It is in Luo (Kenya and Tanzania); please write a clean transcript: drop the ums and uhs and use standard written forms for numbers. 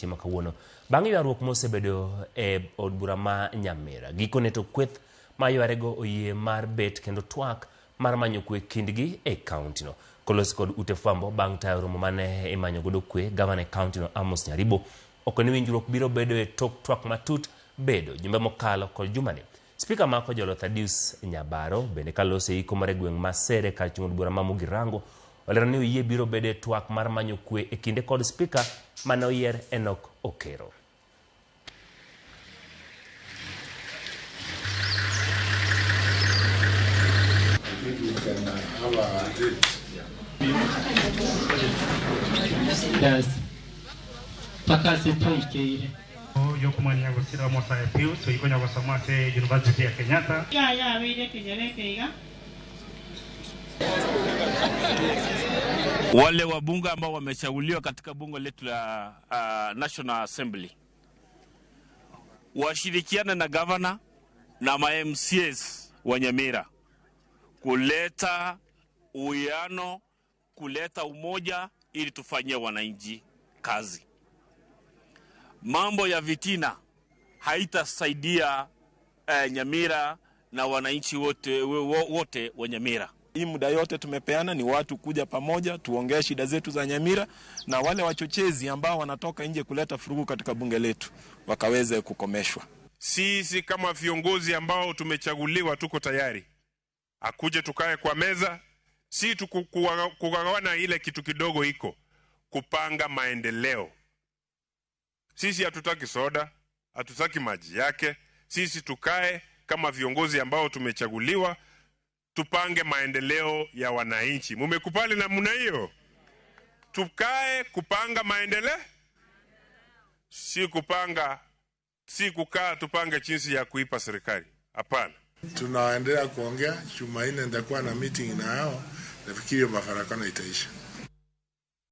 odiochieng' ma kawuono bang' ywaruok mosebedo e od bura ma Nyamira. Gikone to kweth ma ywarego oyie mar bet kendo twak mar manyo kwe kindgi e kaontino. Kolosi kod ute fwambo bang' tayo romo mane imanyo godo kwe, gavana e kaontino Amos Nyaribo okoni winjruok biro bedo e tok twak matut bedo jumbe mokalo kod jumani. Spika ma Kojolo Thaddeus Nyabaro bende kaloso e iko mar e gweng' ma Sere kar chung' od bura ma Mugirango olero ni oyie biro bedo e twak mar manyo kwe e kinde kod spika mane oyier Enoch Okero. Yes. Mpaka ase twaikeire. Yokomanya gosira Omosae Pius, oyio konya gosoma ase University ya Kenyatta. Yaya abeire ekenyoro eke iga. Wale wabunge ambao wamechaguliwa katika bunge letu la National Assembly washirikiane na governor na ma MCAs wa Nyamira kuleta uwiano, kuleta umoja ili tufanyie wananchi kazi. Mambo ya vitina haitasaidia Nyamira na wananchi wote wa Nyamira. Hii muda yote tumepeana ni watu kuja pamoja tuongee shida zetu za Nyamira, na wale wachochezi ambao wanatoka nje kuleta furugu katika bunge letu wakaweze kukomeshwa. Sisi kama viongozi ambao tumechaguliwa tuko tayari akuje tukae kwa meza, si kugawana ile kitu kidogo iko kupanga maendeleo. Sisi hatutaki soda, hatutaki maji yake. Sisi tukae kama viongozi ambao tumechaguliwa tupange maendeleo ya wananchi. Mumekubali namna hiyo? Tukae kupanga maendeleo, si kupanga, si kukaa tupange jinsi ya kuipa serikali. Hapana. Tunaendelea kuongea. Jumanne nitakuwa na meeting na hao. Nafikiri mafarakano itaisha.